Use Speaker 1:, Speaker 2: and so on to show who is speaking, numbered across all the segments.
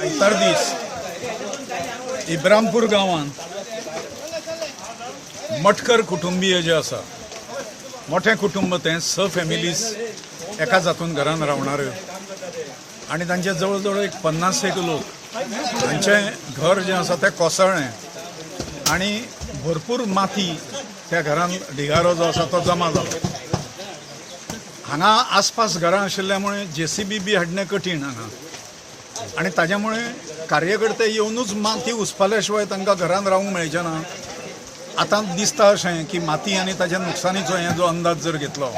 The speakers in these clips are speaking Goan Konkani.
Speaker 1: आयतार दीस इब्रामपूर गांवांत मठकर कुटुंबीय जे आसा, मोठें कुटुंब तें, स फॅमिलीज एका जातून घरान रावणाऱ्यो आनी तांचे जवळ जवळ एक 50 एक लोक, तांचें घर जें आसा तें कोसळ्ळें आनी भरपूर माती त्या घरान ढिगारो जो आसा तो जमा जालो. हांगा आसपास घरां आशिल्ल्या मुळे जेसीबी बी हाडणें कठीण हांगा आनी ताज्या मुळे कार्यकर्ते येवनूच माती उसपाल्या शिवाय तांकां घरान रावंक मेळचें ना. आतां दिसता अशें की माती आनी ताच्या नुकसानीचो हें जो अंदाज जर घेतलो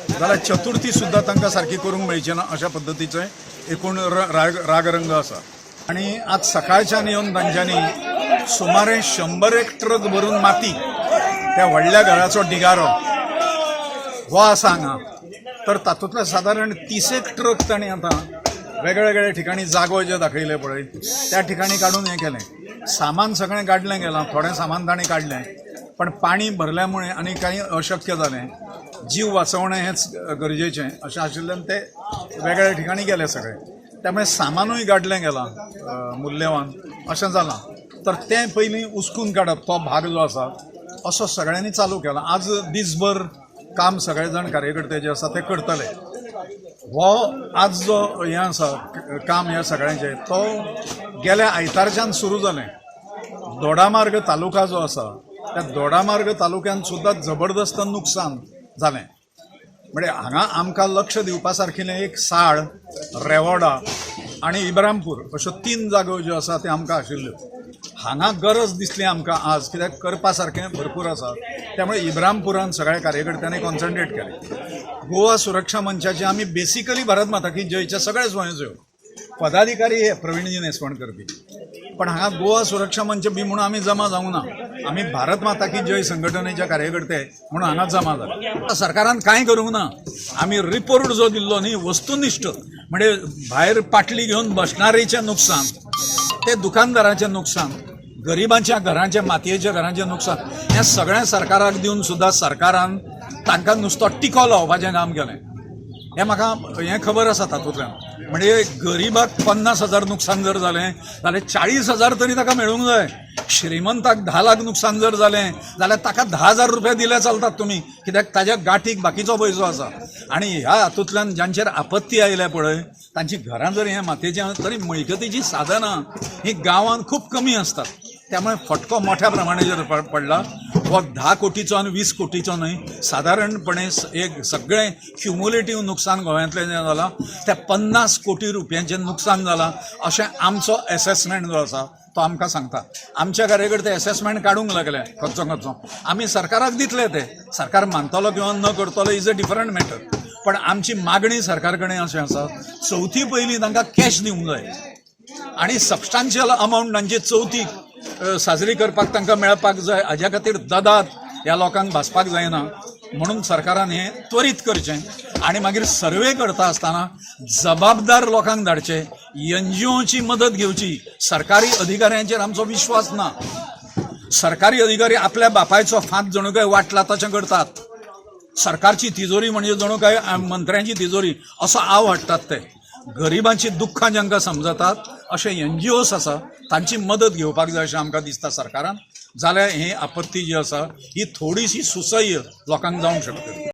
Speaker 1: जाल्यार चतुर्थी सुद्दां तांकां सारकी करूंक मेळची ना अशा पद्दतीचें एकूण राग रागरंग आसा. आनी आज सकाळच्यान येवन तांच्यांनी सुमारे 100 एक ट्रक भरून माती, त्या व्हडल्या घराचो ढिगारो हो आसा हांगा, तर तातूंतले सादारण 30 एक ट्रक तांणी आतां वेगळ्या ठिकाणी जागो जे दाखयले पळय त्या ठिकाणी काडून हें केलें. सामान सगळें काडलें गेलां, थोडें सामान तांणी काडलें, पण पाणी भरल्यामुळे आनी काही अशक्य जालें. जीव वाचवणें हेंच गरजेचें अशें आशिल्ल्यान ते वेगळ्या ठिकाणी गेले सगळे. त्यामुळे सामानूय गाडलें गेलां मुल्यवान अशें जालां. तर तें पयलीं उस्कून काडप तो भाग जो आसा असो सगळ्यांनी चालू केला. आज दीसभर काम सगळे जाण कार्यकर्ते जे आसा ते करतले. हो आज जो हें आसा काम ह्या सगळ्यांचें, तो गेल्या आयतारच्यान सुरू जालें. दोडामार्ग तालुका जो आसा त्या दोडामार्ग तालुक्यान सुद्दां जबरदस्त नुकसान जालें. म्हणजे हांगा आमकां लक्ष दिवपा सारकिलें एक साळ, रेवोडा आनी इब्रामपूर अश्यो तीन जागो ज्यो आसा त्यो आमकां आशिल्ल्यो. हांगा गरज दिसली आमकां आज, कित्याक करपा सारकें भरपूर आसा. त्यामुळे इब्रामपुरान सगळ्या कार्यकर्त्यांनी कॉन्सन्ट्रेट केलें. गोवा सुरक्षा मंचाचे आमी बेसिकली भारत माता की जयचे सगळे स्वयंसेवक पदाधिकारी हे प्रवीणजी नेसवणकर बी, पण हांगा गोवा सुरक्षा मंच बी म्हणून आमी जमा जावंक ना. आमी भारत माता की जय संघटनेचे कार्यकर्ते म्हणून हांगा जमा जाले. सरकारान कांय करूंक ना. आमी रिपोर्ट जो दिल्लो न्ही वस्तुनिश्ठ, म्हणजे भायर पाटली घेवन बसणारेचें नुकसान, ते दुकानदाराचें नुकसान, गरिबांच्या घरांचें, मातयेच्या घरांचें नुकसान, हें सगळें सरकाराक दिवन सुद्दां सरकारान तांकां नुस्तो टिको लावपाचें काम केलें. हें म्हाका हें खबर आसा. तातूंतल्यान म्हणजे गरिबाक 50,000 नुकसान जर जालें जाल्यार 40,000 तरी ताका मेळूंक जाय. श्रीमंताक 10 लाख नुकसान जर जालें जाल्यार ताका 10,000 रुपया दिले चलतात तुमी, कित्याक ताज्या गांठीक बाकीचो पयसो आसा. आनी ह्या हातूंतल्यान जांचेर आपत्ती आयल्या पळय, तांची घरां जर हें मातयेचीं तरी मिळकतीचीं साधनां ही गांवांत खूब कमी आसतात. त्यामुळे फटको मोठ्या प्रमाणाचेर पडला. हो 10 कोटीचो आनी 20 कोटीचो न्हय, सादारणपणे एक सगळें क्युमुलेटीव नुकसान गोंयांतलें जें जालां त्या 50 कोटी रुपयांचें नुकसान जालां अशें आमचो एसेसमेंट जो आसा तो आमकां सांगता. आमच्या कार्यकर्ते एसेसमेंट काडूंक लागले खंयचो खंयचो. आमी सरकाराक दितले ते, सरकार मानतलो किंवा न करतलो is a different matter. पण आमची मागणी सरकार कडेन अशें आसा, चवथी पयलीं तांकां कॅश दिवंक जाय आनी सबस्टान्शियल अमावंट तांची चवथी साजरी करपाक तांकां मेळपाक जाय. हाज्या खातीर ददात ह्या लोकांक भासपाक जायना म्हणून सरकारान हें त्वरीत करचें आनी मागीर सर्वे करता आसतना जबाबदार लोकांक धाडचे, एनजीओची मदत घेवची. सरकारी अधिकाऱ्यांचेर आमचो विश्वास ना. सरकारी अधिकारी आपल्या बापायचो फांत जणू काय वाटला तशें करतात. सरकारची तिजोरी म्हणजे जणू काय मंत्र्यांची तिजोरी असो आव हाडटात ते. गरिबांची दुख्खां जांकां समजतात अशे एनजीओस आसा, तांची मदत घेवपाक जाय अशें आमकां दिसता सरकारान. जाल्यार ही आपत्ती जी आसा ही थोडीशी सुसह्य लोकांक जावंक शकता.